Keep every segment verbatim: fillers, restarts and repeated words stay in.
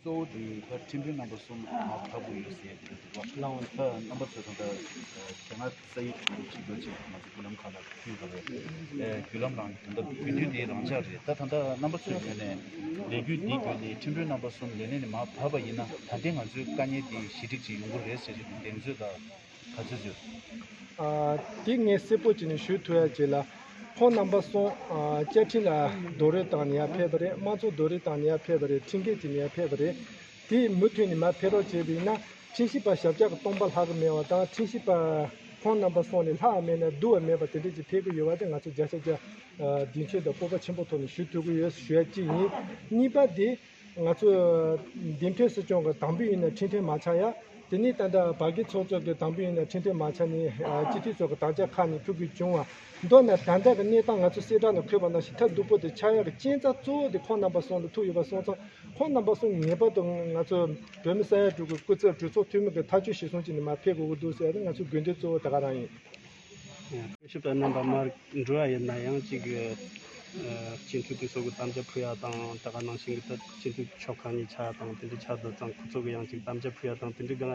གཙོ་བོ་དེ་ད་ཁྲིམས་དཔོན་རྣམ་པ་གསུམ་མར་ཕབ་དགོས་ཡོད་ཟེར་ཡ་དེ་རེད་འདུག་བ། ད་རྣམ་པ་ཚོས་ད་ལྟ་དེ་སྔ་ས་ཡིག་ཅིག་ཡོད་ཅིག་ང་ཚོ་བརྒྱུད་ལམ་ཁག་ལ་ཕུལ་ཡོད་པ་རེད། བརྒྱུད་ལམ་རང་ད་ལྟ་བརྒྱུད་དུས་དེ་རང་འཇགས་རེད། ད་ད་ལྟ་རྣམ་པ་ཚོའི་ངོས་ནས་ལས་འགུལ་འདིའི་བརྒྱུད་ནས་ཁྲིམས་དཔོན་རྣམ་པ་གསུམ་ལས་གནས་ནས་མར་བབས་པ་ཡིན་ན་ད་ལྟའི་ང་ཚོའི་དཀའ་ངལ་འདི་ཞི་འགྲིག་ཅིག་ཡོང་གི་རེད་ཟེར་གྱི་འདུག་གདེང་ཚོད་ད་ག་ཚོད་ཚོད། ཨ། དེ་ངས་གསལ་པོ་བྱས་ནས་ཞུ་ཐུབ་ཡ་ཅིག་ལ། ཁོང་རྣམ་པ་གསུམ་ཨ། བཅའ་ཁྲིམས་ལ་རྡོག་རོལ་བཏང་ནས་ཡར་ཕེབས་པ་རེད། དམངས་གཙོ་རྡོག་རོལ་བཏང་ནས་ཡར་ཕེབས་པ་རེད། ཁྲིམས་འགལ་བྱས་ནས་ཡར་ཕེབས་པ་རེད། དེ་མུ་མཐུད་ནས་མར་ཕེབས་རོགས་བྱས་པ་ཡིན་ན། ཁྲིམས་ཞིབ་པ་ཞབས་བཀྱག་གི་སྟོང་པ་ལྷག་གི་མེད་པ་དང་། ཁྲིམས་ཞིབ་པ་ཁོང་རྣམ་པ་གསུམ་ལས་ལྷག་མེད་ན་བསྡུ་བ་མེད་པ་དེ་འདྲས་ཅིག་ཕེབས་ཀྱི་ཡོད་པ་དེ་ང་ཚོ་བརྒྱ་ཆ་བརྒྱ་ཨ། གདེང་ཚོད་དང་སྤོབས་པ་ཆེན་པོ་ཐོག་ནས་ཞུ་ཐུབ་ཀྱི་ཡོད་ཞུ་ཡ་གཅིག་ཡིན། གཉིས་པ་དེ། ང་ཚོ་འདེམས་ཐོན་སྲིད་སྐྱོང་གི་དམ་འབུལ་ཡིན་ན་ཁྲིམས་མཐུན་མ་ཆགས་ཡ། དེ་ནས་ད་ལྟ་བར་བརྒལ་ཚོགས་གཙོ་གི་དམ་འབུལ་ཡིན་ན་ཁྲིམས་མཐུན་མ་ཆགས་ནས་སྤྱི་འཐུས་ཚོ་གི་དམ་བཅའ་ཁག་ནས་ཕྲུ་གུ་བྱུང་བ། མདོར་ན་ད་ལྟ་གི་གནས་སྟངས་ང་ཚོ་གསལ་བསྒྲགས་ནང་འཁོད་པ་ནང་བཞིན་ཐབས་སྡུག་པོ་དེ་ཆགས་ཡག་གི་རྐྱེན་རྩ་གཙོ་བོ་དེ་ཁོང་རྣམ་པ་གསུམ་ལ་ཐུག་ཡོད་པ་སོང་ཙང་། ཁོང་རྣམ་པ་གསུམ་ངེས་པར་དུ་ང་ཚོ་བོད་མི་ས་ཡ་དྲུག་གི་སྐུ་ཚབ་གྲོས་ཚོགས་འཐུས་མི་གི་ཐག་གཅོད་གཞིར་བཟུང་བྱས་ནས་མར་ཕེབས་དགོས་ཀྱི་འདུག་ཟེར་ཡ་དེ་ང་ཚོའི་དགོས་འདུན་གཙོ་བོ་དེ་ག་རང་ཡིན། ཁྲིམས་ཞིབ་པ་རྣམ་པ་མར་འགྲོ་བ་ཡིན་ན་ཡང་ཅིག་ཨ། སྤྱི་འཐུས་དེ་ཚོ་གི་དམ་བཅའ་ཕུལ་ཡ་དང་། ད་ག་ནང་བཞིན་གྱི་ད་སྤྱི་འཐུས་ཕྱོགས་གང་ནས་ཆགས་དང་དེ་འདྲ་ཆགས་འདུག་ཙང་ཁོ་ཚོ་གི་ཡང་ཅིག་དམ་བཅའ་ཕུལ་ཡ་དང་དེ་འདྲ་གི་ལ་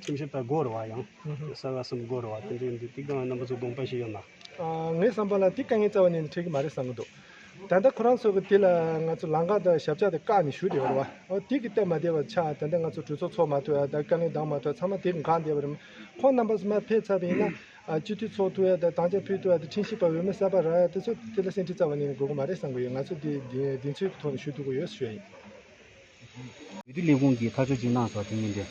ཁྲིམས་ཞིབ་པ་དགོས་རེད་བ། ཡང་གསར་བ་གསུམ་དགོས་རེད་བ། དེ་འདྲ་ཡིན་དུས་དེ་གི་རྣམ་པ་ཚོ་དགོངས་པ་བཞེས་ཡོད་ན། ཨ། ངའི་བསམ་པ་ལ་དེ་དཀའ་ངལ་རྩ་བ་ནས་འཕྲད་ཀྱི་མ་རེད་བསམ་གྱི་འདུག་ད་ལྟ་ཁོ་རང་ཚོ་གི་དེ་ལ་ང་ཚོ་ལམ་ཁ་དང་ཞབས་བཅགས་དེ་བཀག་ནས་བཞུགས་བསྡད་ཡོད་རེད་བ། འོ་དེ་གི་སྟབས་མ་བདེ་བ་ཆགས། ད་ལྟ་ང་ཚོ་གྲོས་ཚོགས་ཚོགས་མ་ཐུབ་ཡ་དང་དཀའ་ངལ་འདང་མ་ཐུབ་ཚང་མ་དེ་གི་འགག་བསྡད་པ་རེད། ཁོང་རྣམ་པ་ཚོ་མར་ཕེབས་ཚར་བ་ཡིན་ན། ཨ། སྤྱི་འཐུས་ཚོགས་ཐུབ་ཡ་དང་དམ་བཅའ་ཕུལ་ཐུབ་ཡ་དང་ཁྲིམས་ཞིབ་པ་འོས་མི་གསར་པ་རག་ཡ་དེ་ཚོ་དེ་ལ་སེམས་ཁྲལ་རྩ་བ་ནས་དགོས་ཀྱི་མ་རེད་བསམ་གྱི་ཡོད། ང་ཚོ་དེ་དེ་དེ་ཚོའི་ཐོག་ནས་ཞུ་ཐུབ་ཀྱི་ཡོད་ཞུ་ཡ་ཡིན། འོས་བསྡུ་ལས་ཁུངས་ཀྱིས་ཐག་གཅོད་ཅིག་གནང་སོང་། དེ་ཡིན་དུས་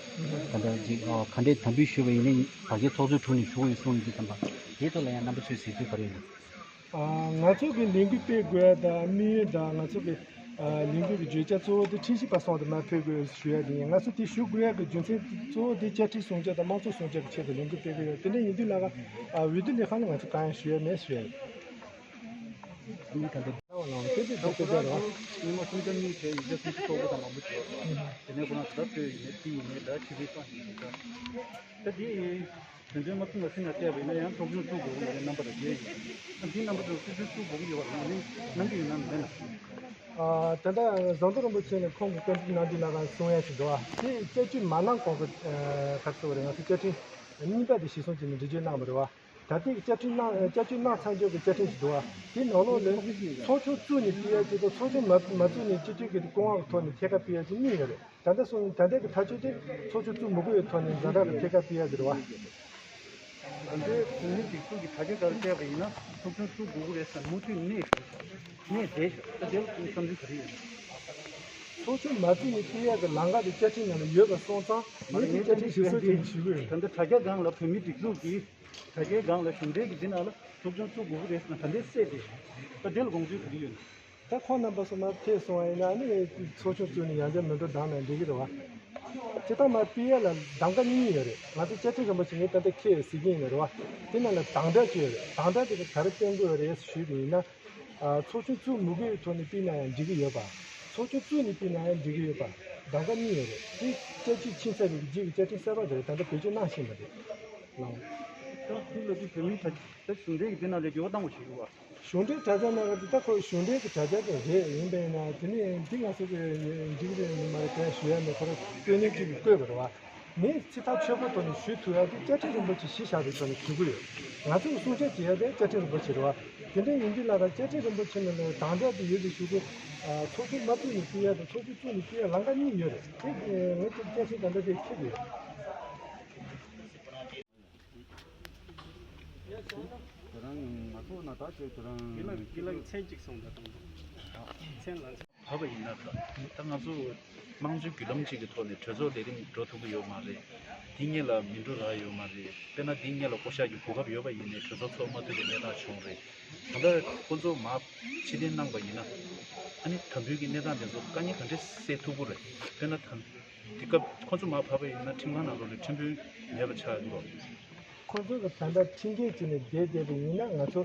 ད་ལྟ་ཅིག་ཨོ་ག་འདྲས་དམ་འབུལ་ཞུས་པ་ཡིན་ནའི་བར་བརྒལ་ཚོགས་གཙོའི་དྲུང་ནས་ཞུ་དགོས་ཡོད་གསུངས་ཡོད་དུས་ཙམ་པ་དེའི་ཐོག་ལ་ཡང་རྣམ་པ་ཚོས་གཟིགས་ཚུལ་ག་རེ་ཡོད། ཨ། ང་ཚོ་གི་ལས་འགུལ་སྤེལ་དགོས་ཡ་དང་དམིགས་ཡུལ་དང་ང་ཚོ་གི་ཨ། ལས་འགུལ་གྱི་བརྗོད་བྱ་གཙོ་བོ་དེ་ཁྲིམས་ཞིབ་པ་སོང་དུ་མ་ཕེབས་དགོས་ཞུ་ཡ་དེ་ཡིན། ང་ཚོ་དེ་ཞུ་དགོས་ཡ་གི་རྒྱུ་མཚན་གཙོ་བོ་དེ་བཅའ་ཁྲིམས་སྲུང་སྐྱོབ་དང་དམངས་གཙོ་སྲུང་སྐྱོབ་ཀྱི་ཆེད་དུ་ལས་འགུལ་སྤེལ་གི་ཡོད། དེ་འདྲ་ཡིན་དུས་ལ་ཨ། འོས་བསྡུ་ལས་ཁང་ལ་ང་ཚོ་གང་ཡང་ཞུ་ཡ་མེད་ཞུ་ཡ་ཡིན། ད་ལྟ་ད་ལྟ་ད་ལྟ་ཉི་མ་སུམ་ཅུ་གཉིས་དེ་ཡིན་ཚེ་སུམ་ཅུ་སོ་དགུ་དང་མང་པོ་བྱས་པ་རེད། དེ་ནས་ཁོ་རང་ད་ལྟ་བོད་ཡིན་ནའི་དེ་ཡིན་ནའི་ད་ཕྱི་པའི་ས་ཡིན་ནའི་ད་ད་དེ་དོན་ཚན་མ་གསུམ་ལ་ཕྱི་ནས་བལྟས་པ་ཡིན་ན་ཡང་ཚོགས་ཆུང་བཙུགས་དགོས་ཀྱི་ཡོད་རེད། རྣམ་པ་དང་འགལ་ཡོད། ཨ། འདིའི་རྣམ་པ་དང་སྲིད་ཇུས་བཙུགས་དགོས་ཀྱི་ཡོད་པ་རེད། ནི་གནང་གི་ཡོད་ན་མེད་ན། ཨ། ད་ལྟ་ཟམ་གདོང་རིན་པོ་ཆེ་ནས་ཁོང་གི་བཀའ་འདྲི་གནང་དུས་ལ་གང་གསུང་ཡ་ཞིག་འདུག་ཨ། དེ་བཅའ་བཅོས་མ་གནང་གོང་གི་ཨ། ག་རེ་ཟེར་བ་རེད། ང་ཚོ་བཅའ་ཁྲིམས་གཉིས་པ་དེ་གཞིར་བཟུང་བྱས་ནས་འགྲེལ་བརྗོད་གནང་བ་རེད་བ། ད་ལྟའི་བཅའ་ཁྲིམས་གནང་བཅའ་བཅོས་གནང་ཚར་འཇོག་གི་བཅའ་ཁྲིམས་ཤིག་འདུག་བ། དེ་ནང་ལོགས་ལ་ཚོགས་ཆུང་བཙུགས་ནས་སྤེལ་ཡ་གཅིག་དང་ཚོགས་ཆུང་མ་མ་བཙུགས་ནས་སྤྱི་འཐུས་ཀྱི་སྐུ་དབང་གི་ཐོག་ནས་ཐད་ཀར་སྤེལ་ཡ་གཅིག་གཉིས་ཡོད་རེད། ད་ལྟ་སོང་ད་ལྟའི་གི་ཐག་གཅོད་དེ་ཚོགས་ཆུང་བཙུགས་མི་དགོས་པའི་ཐོག་ནས་ཛ་དྲག་གི་ཐད་ཀར་སྤེལ་ཡ་གི་རེད་བ། ད་ལྟའི་བོད་མིའི་སྒྲིག་འཛུགས་ཀྱི་དྲ་རྒྱ་སྒང་བལྟས་པ་ཡིན་ན་ཚོགས་ཆུང་བཙུགས་དགོས་ཀྱི་རེད་ཟེར་མུ་མཐུད་གནས་གནས་བསྡད་ཤག་ད་དེ་ལ་ཁོང་བསམ་ཚུལ་ག་རེ་ཡོད་ན། ཚོགས་ཆུང་མ་བཙུགས་ནས་སྤེལ་ཡ་གི་ལམ་ཁ་དེ་བཅའ་ཁྲིམས་ནང་ལ་ཡོད་པ་སོང་ཙང་ངས་དེ་བཅའ་ཁྲིམས་གཞིར་བཟུང་བྱས་ནས་ཞུ་གི་ཡོད། ད་ལྟ་དྲ་རྒྱ་སྒང་ལ་བོད་མིའི་སྒྲིག་འཛུགས་ཀྱི་དྲ་རྒྱའི་སྒང་ལ་གཞུང་འབྲེལ་གྱི་འདི་ནང་ལ་ཚོགས་ཆུང་བཙུགས་དགོས་ཀྱི་རེད་ཟེར་ན་ད་ལྟའི་གསལ་བསྡད་ཤག་ད་དེ་ལ་དགོངས་ཚུལ་ག་རེ་ཡོད་ན། ད་ཁོང་རྣམ་པ་ཚོ་མར་ཕེབས་སོང་བ་ཡིན་ན་ཨ་ནི་ཚོགས་ཆུང་བཙུགས་ནས་ཡང་བསྐྱར་མི་འགྲོ་བསྡད་ན་འགྲིག་གི་རེད་བ། སྤྱིར་བཏང་མར་སྤེལ་ཡ་ལ་གདམ་ག་གཉིས་ཡོད་རེད། ང་ཚོ་བཅའ་ཁྲིམས་རིན་པོ་ཆེ་ངས་ད་ལྟ་ཁྱེད་གཟིགས་ཀྱི་ཡིན་རེད་བ། དེ་ནང་ལ་དམ་བསྒྲགས་ཅིག་ཡོད་རེད། དམ་བསྒྲགས་དེ་ག་རེ་བཏོན་དགོས་རེད་ཞུས་པ་ཡིན་ན། ཨ། ཚོགས་ཆུང་བཙུགས་མི་དགོས་པའི་ཐོག་ནས་སྤེལ་ན་ཡང་འགྲིག་གི་ཡོད་པ། ཚོགས་ཆུང་བཙུགས་ནས་སྤེལ་ན་ཡང་འགྲིག་གི་ཡོད་པ། གདམ་ག་གཉིས་ཡོད་རེད། དེ་བཅའ་སྤྱོད་ཕྱིན་ཚར་བའི་རྗེས་ཀྱི་བཅའ་ཁྲིམས་གསར་པ་དེ་རེད། ད་ལྟ་བེད་སྤྱོད་གནང་བཞིན་པ་རེད། ལགས། ད་དེ་ལ་དེ་བོད་མིའི་ད་ད་གཞུང་འབྲེལ་གྱི་དེ་ནང་ལས་འགྱུར་བ་བཏང་དགོས་ཞིག་ཡོད་བ། གཞུང་འབྲེལ་དྲ་རྒྱ་ནང་གི་ད་ཁོ་གཞུང་འབྲེལ་གྱི་དྲ་རྒྱ་དེ་རེད། ཡིན་པས་ན་དེ་ནས་འདི་ང་ཚོ་གི་འགྲིག་རེད་མ་རེད་དེ་ཞུ་ཡ་མེད། ཁོ་རང་བཀོད་ནས་ཅིག་བཀོད་པ་རེད་བ། ངས་ཚིག་ཐག་ཆོད་པོ་ཐོག་ནས་ཞུ་ཐུབ་ཡ་དེ་བཅའ་ཁྲིམས་རིན་པོ་ཆེ་གཞི་བཞག་པའི་ཐོག་ནས་ཞུ་གི་ཡོད། ང་ཚོ་གི་སྲུང་སྐྱོབ་བྱེད་ཡ་དེ་བཅའ་ཁྲིམས་རིན་པོ་ཆེ་རེད་བ། དེ་འདྲ་ཡིན་དུས་ལ་ད་བཅའ་ཁྲིམས་རིན་པོ་ཆེ་ནང་ལ་དམ་བསྒྲགས་དེ་ཡོད་དེ་ཞུ་གི། ཚོགས་ཆུང་མ་བཙུགས་ནས་སྤེལ་ཡ་དང་ཚོགས་ཆུང་བཙུགས་ནས་སྤེལ་ཡ་ལམ་ཁ་གཉིས་ཡོད་རེད། དེ་ངས་ཅིག་བཅའ་ཁྲིམས་དང་འདྲ་དེ་ཁྱེར་དགོས་ཡོད། དེ་རང་མ་ཐོག་ན་ད་ཅིག་དེ་རང་། དེ་ལ་དེ་ལ་མཚན་གཅིག་སོང་ད་དང་། མཚན་ལ་མཚན། བབས་པ་ཡིན་ན་ད་ད་ང་ཚོ་དམངས་གཙོའི་བརྒྱུད་ལམ་གཅིག་གི་ཐོག་ནས་གྲོས་ཚོགས་ལས་རིམ་འགྲོ་ཐུབ་ཀྱི་ཡོད་མ་རེད། དེ་སྔོན་ལ་མི་འགྲོ་རག་ཡོད་མ་རེད། དཔེར་ན་དེ་སྔོན་ལ་བསྐོ་བཞག་གི་གོ་སྐབས་ཡོད་པ་ཡིན་ནའི་གྲོས་ཚོགས་ཚོགས་མ་ཐུབ་པའི་གནས་སྟངས་བྱུང་རེད། ད་ལྟ་ཁོ་ཚོ་མར་ཕྱིར་འཐེན་གནང་པ་ཡིན་ན་ཨ་ནི་དམ་འབུལ་གྱི་གནས་སྟངས་དེ་ཚོ་དཀའ་ངལ་ག་འདྲས་སེལ་ཐུབ་ཀྱི་རེད། དཔེར་ན་ད། དེ་སྐབས་ཁོ་ཚོ་མར་བབས་པ་ཡིན་ན་ཁྲིམས་ཁང་ནང་ལོགས་ལ་ཁྲིམས་དཔོན་མེད་པ་ཆགས་ཡོད་འགྲོ། ཁོ་ཚོ་གི་ད་ལྟ་ཁྲིམས་འགལ་བྱས་ནས་བསྡད་བསྡད་པ་ཡིན་ན་ང་ཚོ་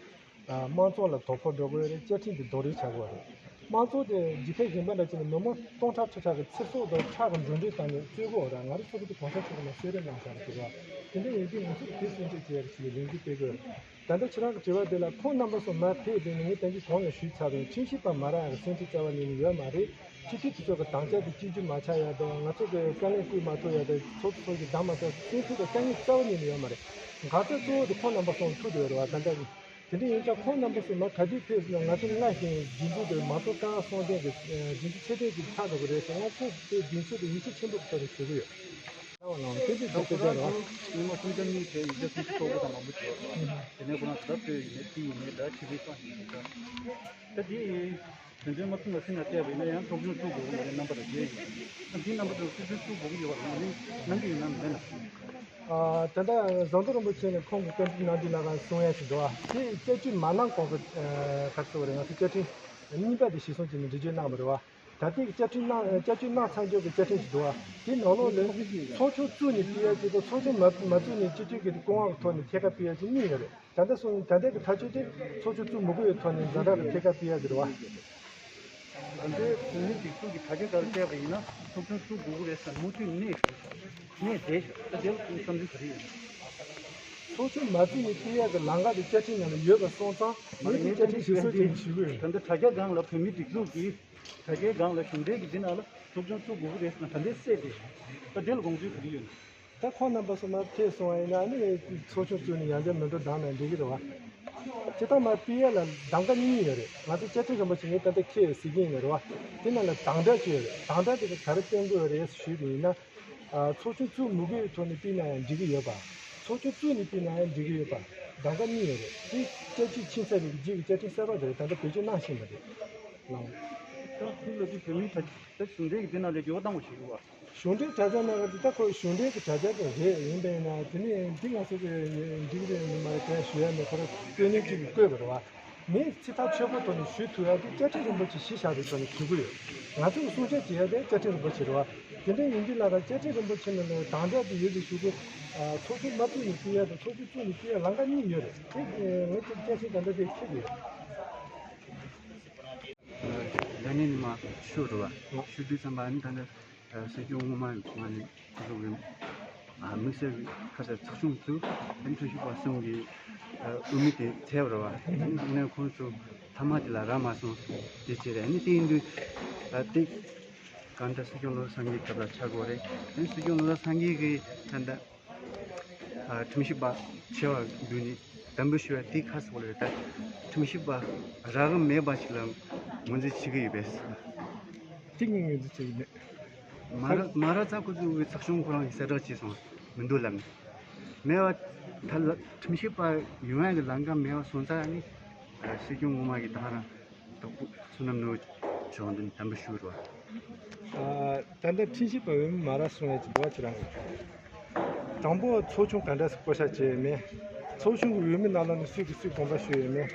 ཨ་དམངས་གཙོ་ལ་དོ་ཕོག་འགྲོ་གི་ཡོད་རེད། བཅའ་ཁྲིམས་དེ་རྡོག་རོལ་ཆགས་ཀྱི་ཡོད་རེད། དམངས་གཙོ་དེ་རྒྱལ་ཁབ་གཞན་པ་འདྲ་བྱས་ནས་མི་མང་སྟོང་ཕྲག་ཁྲི་ཕྲག་གི་ཚེ་སྲོག་དང་ཕྲག་གི་འགྲོ་གྲོན་བཏང་ནས་རྩོད་ཀྱི་ཡོད་རེད། ང་རང་ཚོ་གི་དེ་གོང་ས་མཆོག་གི་ནང་གསོལ་རས་གནང་བཞག་གི་འདུག་ག་དེ་འདྲ་ཡིན་དུས་ང་ཚོ་གི་དེ་སྲུང་སྐྱོབ་བྱེད་ཡ་གི་ཆེད་ལས་འགུལ་སྤེལ་གི་ཡོད་རེད། ད་ལྟ་ཁྱེད་རང་གི་དྲི་བ་དེ་ལ་ཁོང་རྣམ་པ་ཚོ་མར་ཕེབས་དེ་ནས་ངས་ད་གིན་གོང་ལ་ཞུས་ཚར་བའི་ཁྲིམས་ཞིབ་པ་མ་རག་ཡག་གི་སེམས་ཁྲལ་རྩ་བ་ནས་ཡོད་མ་རེད། སྤྱི་འཐུས་དེ་ཚོ་གི་དམ་བཅའ་དེ་གཅིག་གྱུར་མ་ཆགས་ཡ་དང་། ང་ཚོ་གི་དཀའ་ལས་བསྐུལ་མ་ཐུབ་ཡ་དང་། ཚོགས་གཙོ་ཚོ་གི་བདམས་མ་ཐུབ། བཙན་ཤེད་དང་དཀའ་ངལ་རྩ་བ་ཉིད་ནས་ཡོད་མ་རེད། འགག་རྩ་གཙོ་བོ་དེ་ཁོང་རྣམ་པ་གསུམ་ཐུག་བསྡད་ཡོད་རེད་བ། ད་ལྟ་གི་དེ་འདྲ་ཡིན་ཙང་ཁོང་རྣམ་པ་གསུམ་མར་ག་དུས་ཕེབས་སོང་ན། ང་ཚོ་སྔར་བཞིན་རྒྱུན་འཛིན་དང་མང་གཙོ་ཀ་བ་སྲུང་མཁན་གྱི་རྒྱུན་འཛིན་ཚད་ལྡན་ཅིག་ཆགས་འགྲོ་གི་རེད་ཟེར། ང་ཚོ་དེ་རྒྱུན་འཛིན་དེ་ཡིད་ཆེས་ཆེན་པོ་གི་ཐོག་ནས་ཞུ་གི་ཡོད། ཨོ་ལགས་སྐད་ཆ་དེ་ལྟར་རེད་བ། ཉི་མ་སུམ་ཅུ་གཉིས་དེ་ཡིན་ཙང་སུམ་ཅུ་སོ་དགུ་དང་མང་པོ་བྱས། དེ་ནས་ཁོ་རང་ད་ལྟ་བོད་ཡིན་ནའི་ཕྱི་ཡིན་ནའི་འདྲ། ཕྱི་པའི་གཙང་ཡིན་ནའི་འདྲ། ད་དེ་ཡིན། དོན་ཚན་མ་གསུམ་ལ་སེམས་ལ་གཏད་པ་ཡིན་ན་ཡང་ཚོགས་ཆུང་བཙུགས་དགོས་ཀྱི་མ་རེད། རྣམ་པ་ལ་རྒྱལ་ཡོད། ཨ་འདིའི་རྣམ་པ་དང་སྲིད་དོན་བཙུགས་དགོས་ཀྱི་ཡོད་པ་ལ་ནི་གནང་གི་ཡོད་ན་མེད་ན། ཨ་ད་ལྟ་ཟམ་གདོང་རིན་པོ་ཆེ་ནས་ཁོང་གི་བཀའ་འདྲི་གནང་དུས་ལ་གསུང་ཡ་ཞིག་འདུག་བ། དེ་བཅའ་བཅོས་མ་གནང་གོང་གི་ཨ་ག་རེ་ཟེར་བ་རེད། ང་ཚོ་བཅའ་ཁྲིམས་གཉིས་པ་དེ་གཞིར་བཟུང་བྱས་ནས་འགྲེལ་བརྗོད་གནང་བ་རེད་བ། ད་ལྟའི་བཅའ་ཁྲིམས་གནང་བཅའ་བཅོས་གནང་ཚར་འཇོག་གི་བཅའ་ཁྲིམས་ཤིག་འདུག་བ། དེའི་ནང་ལོགས་ལ་ཚོགས་ཆུང་བཙུགས་ནས་ཕུལ་ཡ་གཅིག་དང་། ཚོགས་ཆུང་མ་མ་བཙུགས་ནས་སྤྱི་འཐུས་ཀྱི་སྐུ་དབང་གི་ཐོག་ནས་ཐད་ཀར་ཕུལ་ཡ་གཅིག་གཉིས་ཡོད་རེད། ད་ལྟ་སོང་ད་ལྟའི་གི་ཐག་གཅོད་དེ་ཚོགས་ཆུང་བཙུགས་མི་དགོས་པའི་ཐོག་ནས་ཛ་དྲག་གི་ཐད་ཀར་ཕུལ་ཡ་གི་རེད་བ། ད་ལྟའི་བོད་མིའི་སྒྲིག་འཛུགས་ཀྱི་དྲ་རྒྱ་སྒང་བལྟས་པ་ཡིན་ན་ཚོགས་ཆུང་བཙུགས་དགོས་ཀྱི་རེད་ཟེར་མུ་མཐུད་གནས་གནས་བསྡད་ཤག་ད་དེ་ལ་ཁོང་བསམ་ཚུལ་ག་རེ་ཡོད། ཚོགས་ཆུང་མ་བཙུགས་ནས་ཕུལ་ཡ་གི་ལམ་ཁ་དེ་བཅའ་ཁྲིམས་ནང་ལ་ཡོད་པ་སོང་ཙང་། ངས་དེ་བཅའ་ཁྲིམས་ཞིབ་གསལ་བྱས་ནས་ཞུ་གི་ཡོད། ད་ལྟ་དྲ་རྒྱ་སྒང་ལ་བོད་མིའི་སྒྲིག་འཛུགས་ཀྱི་དྲ་རྒྱའི་སྒང་ལ་གཞུང་འབྲེལ་གྱི་འདི་ནང་ལ་ཚོགས་ཆུང་བཙུགས་དགོས་ཀྱི་རེད་ཟེར་ན་ད་འདི་གསལ་བསྡད་ཤག་ད་དེ་ལ་དགོངས་ཚུལ་ག་རེ་ཡོད་ན། ད་ཁོང་རྣམ་པ་ཚོ་མར་ཕེབས་སོང་བ་ཡིན་ན་ནི་ཚོགས་ཆུང་བཙུགས་ནས་ཡང་བསྐྱར་མི་འགྲོ་བསྡད་ན་འགྲིག་གི་རེད་བ། སྤྱིར་བཏང་མར་ཕུལ་ཡ་ལ་གདམ་ག་གཉིས་ཡོད་རེད། ང་ཚོ་བཅའ་ཁྲིམས་རིན་པོ་ཆེ་ངས་ད་ལྟ་ཁྱེད་གཟིགས་ཀྱི་ཡིན་རེད་བ། དེ་ནང་ལ་དམ་བཅའ་གཅིག་ཡོད་རེད། དམ་བཅའ་དེ་ག་ག་རེ་བཏོན་དགོས་རེད་ཞུས་པ་ཡིན་ན། ཨ་ཚོགས་ཆུང་བཙུགས་མི་དགོས་པའི་ཐོག་ནས་ཕུལ་ན་ཡང་འགྲིག་གི་ཡོད་པ། ཚོགས་ཆུང་བཙུགས་ནས་ཕུལ་ན་ཡང་འགྲིག་གི་ཡོད་པ། གདམ་ག་གཉིས་ཡོད་རེད། དེ་བཅའ་བཅོས་ཕྱིན་ཚར་བའི་རྗེས་ཀྱི་བཅའ་ཁྲིམས་གསར་པ་དེ་རེད། ད་ལྟ་བེད་སྤྱོད་གནང་ཤེས་མ་རེད། ལགས། ད་ཁོང་ལ་དེ་བོད་མིའི་གྲྭ་ད་གཞུང་འབྲེལ་གྱི་དེ་ནང་ལས་འགྱུར་བ་བཏང་དགོས་ཞེས་ཡོད་པ། གཞུང་འབྲེལ་དྲ་རྒྱ་ནང་ལ་ད་ཁོ་གཞུང་འབྲེལ་གྱི་དྲ་རྒྱ་དེ་རེད། ཡིན་པས་ན་དེ་ནི་འདི་ང་ཚོ་གི་འགྲིག་རེད་མི་མ་རེད་དེ་ཞུ་ཡ་མེད། ཁོ་རང་བཀའ་བློན་གཅིག་གིས་བསྐོས་པ་རེད་བ། ངས་ཚིག་ཐག་ཆོད་པོ་ཐོག་ནས་ཞུ་ཐུབ་ཡ་དེ་བཅའ་ཁྲིམས་རིན་པོ་ཆེ་གཞི་བཞག་པའི་ཐོག་ནས་ཞུ་གི་ཡོད། ང་ཚོས་གསུང་བཤད་བྱེད་ཡ་དེ་བཅའ་ཁྲིམས་རིན་པོ་ཆེ་རེད་བ། དེ་འདྲ་ཡིན་དུས་ལ་ད་བཅའ་ཁྲིམས་རིན་པོ་ཆེ་ནང་ལ་དམ་བཅའ་དེ་ཡོད་ཅེས་ཞུ་གི། ཚོགས་ཆུང་མ་བཙུགས་ནས་ཕུལ་ཡ་དང་ཚོགས་ཆུང་བཙུགས་ནས་ཕུལ་ཡ་ལམ་ཁ་གཉིས་ཡོད་རེད། དེ་ངས་དེ་བཅའ་ཁྲིམས་དང་འདྲ་དེ་འཁྱེར་གི་ཡོད། ད་ནི་ནི་མ་ཞུ་རུ་བ། ཞུ་དུས་ཙམ་པ་ནི་ད་ནི་སྲིད་སྐྱོང་ངོ་མ་ང་ནི་ཁོ་ཚོ་གི་དམིགས་བསལ་གྱི་ཁ་ཤས་ཚོགས་ཆུང་བཙུགས། ཨ་ནི་ཁྲིམས་ཞིབ་པ་གསུམ་གྱི་འོས་མི་དེ་ཚད་པ་རེད་བ། ཨ་ནི་ཁོང་ཚོ་མཐའ་མ་དེ་ལ་རག་མ་སོང་། དེ་བྱས་རེད། ཨ་ནི་དེ་ཡིན་དུས་ད་དེ་གང་ལྟར་སྲིད་སྐྱོང་བློ་བཟང་སེང་གེའི་སྐབས་ལ་ཆགས་དགོས་རེད། ཨ་ནི་སྲིད་སྐྱོང་བློ་བཟང་སེང་གེ་གིས་ད་ལྟ་ཨ་ཁྲིམས་ཞིབ་པ་ཆེ་བ་བསྡུས་ནས་དམ་འབུལ་ཞུ་བ་དེ་ཁ་གསལ་རེད། ད་ཁྲིམས་ཞིབ་པ་རག་གི་མེད་པ་ཞིག་ལ་ངོས་འཛིན་བྱེད་ཀྱི་ཡོད་པས། དེ་ངས་ངོས་འཛིན་བྱེད་ཀྱི་མེད། མ་ར་མ་ར་ཙ་ཁོ་ཚོའི་ཚོགས་ཆུང་ཁོ་རང་གིས་གསལ་བསྒྲགས་བྱས་སོང་མི་འདུག་ལབ་ནས། མེད་པ་ད་ལ་ཁྲིམས་ཞིབ་པ་ཡོང་ཡ་གི་ལམ་ཁ་མེད་པ་སོང་ཙང་ནི་སྲིད་སྐྱོང་ངོ་མ་གིས་ད་རང་དོག་པོ་བསོད་ནམས་ནོར་བུ་མཆོག་འདི་ནས་དམ་འབུལ་ཞུས་རོགས། ད་ལྟ་ཁྲིམས་ཞིབ་པ་འོས་མི་མ་ར་སོང་ཡ་གི་འདུག་བ་ཁྱེད་རང་གི། དང་པོ་ཚོགས་ཆུང་ག་འདྲ་ཞིག་བསྐོ་བཞག་བྱས་ཡོད་མེད། ཚོགས་ཆུང་གི་འོས་མི་ནང་ལོགས་ནས་སུས་ཀྱིས་སུས་དགོངས་པ་ཞུས་ཡོད་མེད།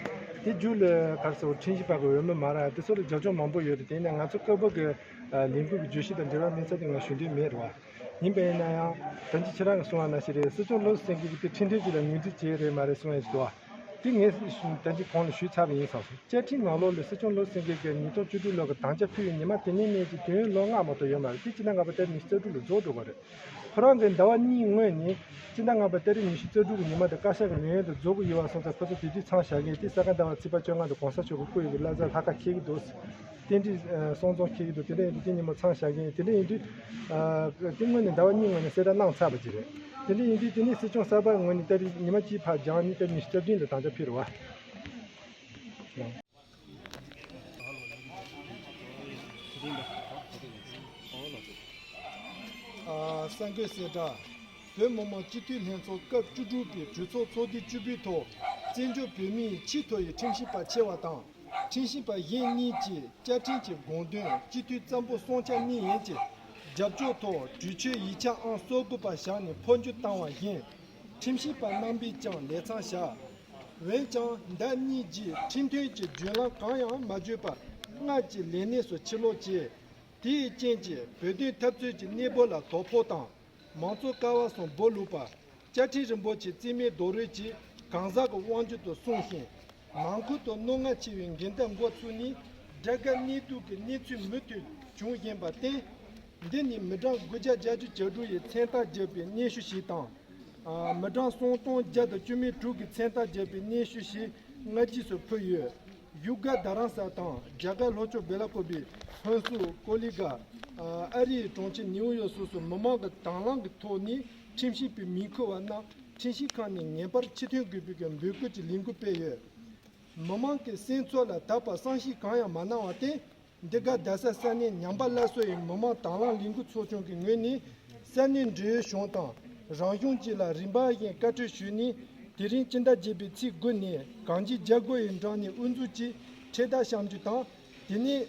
དེ་རྒྱུད་ལ་ག་རེ་ཟེར་བ་ཁྲིམས་ཞིབ་པ་གི་འོས་མི་མ་ར་དེ་ཚོ་ལ་རྒྱབ་ལྗོངས་མང་པོ་ཡོད་རེད། དེ་ཡིན་ན་ང་ཚོ་སྐབས་བབ་ཀྱི་ལས་འགུལ་གྱི་བརྗོད་གཞི་དང་འབྲེལ་བ་མིན་ཚ་དེ་ང་ཞུ་འདོད་མེད་རེད་བ། ཡིན་པ་ཡིན་ན་ཡང་ད་ཅི་ཁྱེད་རང་གིས་གསུངས་པ་ནང་བཞིན་རེད། སྲིད་སྐྱོང་བློ་བཟང་སེང་གེ་གིས་དེ་ཁྲིམས་མཐུན་ཅིག་ལ་ངོས་འཛིན་བྱས་རེད་མ་རེད་གསུངས་ཡ་ཞིག་འདུག་བ། དེ་ངས་ད་ཅི་གོང་ལ་ཞུས་ཚར་བ་ཡིན་ཙང་། བཅའ་ཁྲིམས་ནང་ལོགས་ལ་སྲིད་སྐྱོང་བློ་བཟང་སེང་གེ་གིས་ཉིས་སྟོང་བཅུ་དྲུག་ལོ་གི་དམ་བཅའ་ཕུལ་བའི་ཉི་མ་དེ་ནས་ནས་ཀྱི་དུས་ཡུན་ལོ་ལྔ་མ་གཏོགས་ཡོད་མ་རེད། དེ་སྤྱི་ཟླ་ལྔ་པ་ཏ་རིག་ཉི་ཤུ་རྩ་དྲུག་ལ་རྫོགས་འགྲོ་གི་རེད། ཁོ་རང་གིས་ཟླ་བ་གཉིས་སྔོན་ནས་སྤྱི་ཟླ་ལྔ་པ་ཏ་རིག་ཉི་ཤུ་རྩ་དྲུག་གི་ཉི་མ་དེ་བཀའ་ཤག་གི་ལས་ཡུན་དེ་རྫོགས་ཀྱི་ཡོད་པ་སོང་ཙང་ཁོ་ཚོ་དེ་དུས་མཚམས་བཞག་མཁན་དེ་ས་ག་ཟླ་བ་ཚེས་པ་བཅོ་ལྔ་དེ་གོང་ས་མཆོག་གིས་བསྐོ་ཡོད་པའི་བླ་གཟའ་ལྷག་དཀར་འཁེལ་གྱི་འདུག། རྟེན་འབྲེལ་སྲུང་བརྩི་འཁེལ་གྱི་འདུག། དེ་འདྲ་ཡིན་དུས་དེ་ཉིན་མོ་མཚམས་བཞག་གི་ཡིན། དེ་འདྲ་ཡིན་དུས་དེ་སྔོན་ནས་ཟླ་བ་གཉིས་སྔོན་ནས་གསལ་བསྒྲགས་གནང་ཚར་བ་ཅིག་རེད། དེ་འདྲ་ཡིན་དུས་དེ་ནས་སྲིད་སྐྱོང་གསར་པ་ངོས་ནས་ཏ་རིག་ཉི་མ་གཅིག་ཕར་འགྱངས་ནས་ཏ་རིག་ཉི་ཤུ་རྩ་བདུན་ལ་དམ་བཅའ་ཕུལ་རེད་བ། གསར་འགོད་གསལ་བསྒྲགས། བོད་མི་མང་སྤྱི་འཐུས་ལྷན་ཚོགས་སྐབས་བཅུ་དྲུག་པའི་གྲོས་ཚོགས་ཚོགས་དུས་བཅུ་པའི་ཐོག་བཙན་བྱོལ་བོད་མིའི་ཆེས་མཐོ་ཡི་ཁྲིམས་ཞིབ་པ་ཆེ་བ་དང་། ཁྲིམས་ཞིབ་པ་གཞན་གཉིས་ཀྱིས་བཅའ་ཁྲིམས་ཀྱི་དགོངས་དོན་སྤྱི་འཐུས་གཙང་པོ་སྲུང་སྐྱོབ་གནང་ཡས་ཀྱི་རྒྱབ་སྐྱོར་ཐོག་གྲོས་ཆོད་ཡིག་ཆ་ཨང་སོ་དགུ་པ་བཞག་ནས་འཕོ་འགྱུར་བཏང་བ་བཞིན། ཁྲིམས་ཞིབ་པ་རྣམ་པས་ཀྱང་ལས་མཚམས་བཞག། འོན་ཀྱང་ཟླ་གཉིས་རྗེས་ཁྲིམས་མཐུན་གྱི་བརྒྱུད་ལམ་གང་ཡང་མ་བརྒྱུད་པར་སྔར་གྱི་ལས་གནས་སུ་ཕྱིར་ལོག་བྱས། དེའི་རྐྱེན་གྱིས་བོད་དོན་འཐབ་རྩོད་ཀྱི་གནས་བབ་ལ་དོ་ཕོག་དང་། མང་གཙོ་ཀ་བ་གསུམ་སྦོ་ལུག་པ། བཅའ་ཁྲིམས་རིན་པོ་ཆེ་རྩིས་མེད་རྡོག་རོལ་གྱིས་གང་ཟག་གི་དབང་སྒྱུར་དུ་སོང་ཞིང་། ནང་ཁུལ་དུ་རྣོ་ངར་ཆེ་བའི་འགལ་ཟླ་འགོ་ཚུགས་ནས་དགྲ་དགའ་གནས་གཏུག་གི་གནས་ཚུལ་མུ་མཐུད་བྱུང་བཞིན་པར་བརྟེན། འདི་ནི་མི་གྲངས་དགུ་བརྒྱ་བརྒྱད་ཅུ་གྱ་དྲུག་ཡི་མཚན་རྟགས་བརྒྱབ་པའི་སྙན་ཞུ་ཞིག་དང་། མི་གྲངས་སུམ་སྟོང་བརྒྱ་དང་བཅུ་མེད་དྲུག་གི་མཚན་རྟགས་བརྒྱབ་པའི་སྙན་ཞུ་ཞིག་སྔ་རྗེས་སུ་ཕུལ་ཡོད། ཡུ་ག་རྡ་རམ་ས་དང་རྒྱ་གར་ལྷོ་ཕྱོགས་སྦེ་ལ་ཀོ་བི། ཧོན་སུར། ཀོ་ལི་གྷལ། ཨ་རིའི་གྲོང་ཁྱེར་ནིའུ་ཡོག་སོགས་སུ་མི་མང་གི་དང་བླངས་ཀྱི་ཐོག་ནས་ཁྲིམས་ཞིབ་པའི་མིང་ཁུར་བ་རྣམས་ཁྲིམས་ཞིབ་ཁང་ནས་ངེས་པར་ཕྱིར་ཐོན་དགོས་པའི་འབོད་སྐུལ་གྱི་ལས་འགུལ་སྤེལ་ཡོད། མི་མང་གི་སེམས་ཚོར་ལ་དག་པ་བསམ་ཤེས་གང་ཡང་མ་གནང་བར་བརྟེན། འདི་ག་རྡ་ས་ས་གནས་ཉམས་པ་སླར་གསོ་ཡི་མི་མང་དང་བླངས་ལས་འགུལ་ཚོགས་ཆུང་གི་ངོས་ནས། ས་གནས་འབྲེལ་ཡོད་གཞུང་དང་རང་གཞུང་བཅས་ལ་རིམ་པ་བཞིན་བཀའ་འཁྲོལ་ཞུས་ནས། དེ་རིང་སྤྱི་ཟླ་བརྒྱད་པའི་ཚེས་དགུ་ནས་གངས་སྐྱིད་རྒྱལ་སྒོ་ཡི་འགྲམ་ནས་དབུ་འཛུགས་ཀྱིས་འཕྲེད་དར་བཤམ་རྒྱུ་དང་། དེ་ནས་